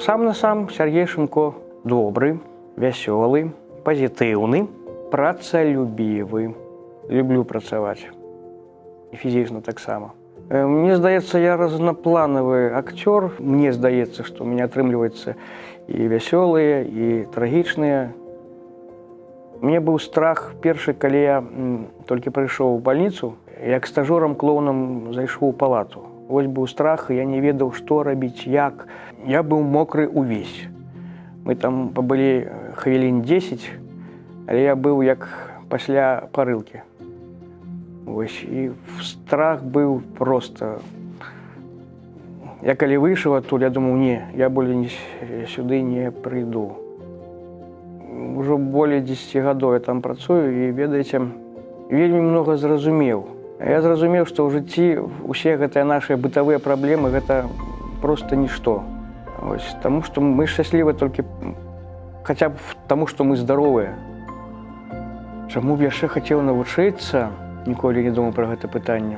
Сам на сам Сяргей Шымко добры, вясёлы, пазітыўны, працалюбівы. Люблю працаваць. І фізічна таксама. Мне здаецца, я разнапланавы акцёр. Мне здаецца, што у мяне атрымліваецца і вясёлыя, і трагічныя. Мне быў страх першы, калі я толькі прыйшоў у бальніцу, як стажорам клоунам зайшоў у палату. Вось быў страх, і я не ведаў, што рабіць, як. Я быў мокры увесь. Мы там пабылі хвілін 10, але я быў як пасля парылкі. Вось, і страх быў просто. Я калі выйшаў адтуль, я думаў: «Не, я болей не, сюды не прыйду». Ужо болей 10 гадоў я там працую і, ведаеце, вельмі многа зразумеў. Я зразумеў, што ў жыцці усе гэтыя нашыя бытавыя праблемы — гэта просто нішто. Ось, таму што мы шчаслівы толькі хаця б таму, што мы здаровыя. Чаму б яшчэ хацеў навучыцца, ніколі не думаў пра гэта пытанне.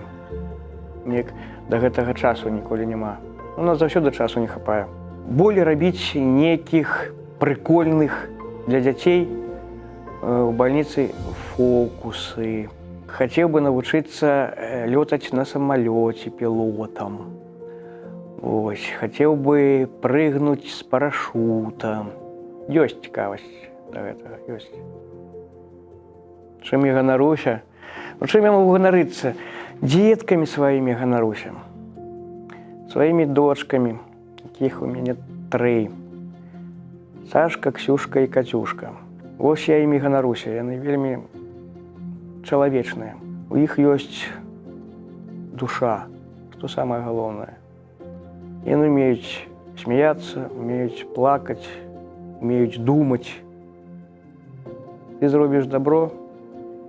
Неяк да гэтага часу ніколі няма. У нас заўсёды часу не хапае. Болей рабіць нейкіх прыкольных для дзяцей у бальніцы фокусы. Хацеў бы навучыцца лётаць на самалёце пілотам. Ось, хацеў бы прыгнуць з парашута. Ёсць цікавасць да гэтага, ёсць. Чым я ганаруся? Ну, чым я могу ганарыцца? Дзеткамі сваімі ганаруся. Сваімі дочкамі, якіх у мяне тры. Сашка, Ксюшка і Кацюшка. Вось я імі ганаруся, яны вельмі чалавечныя. У іх ёсць душа, што самае галоўнае. Яны умеюць смяяцца, умеюць плакаць, умеюць думаць. Ты зробіш добро,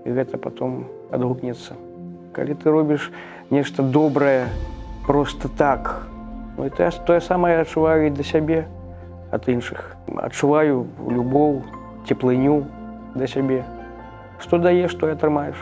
і гэта потом адгукнецца. Калі ты робіш нешта добрае просто так, ну, і тое самае адчуваю і да сябе ад іншых. Адчуваю любоў, цеплыню да сябе. Што даеш, што і атрымаеш.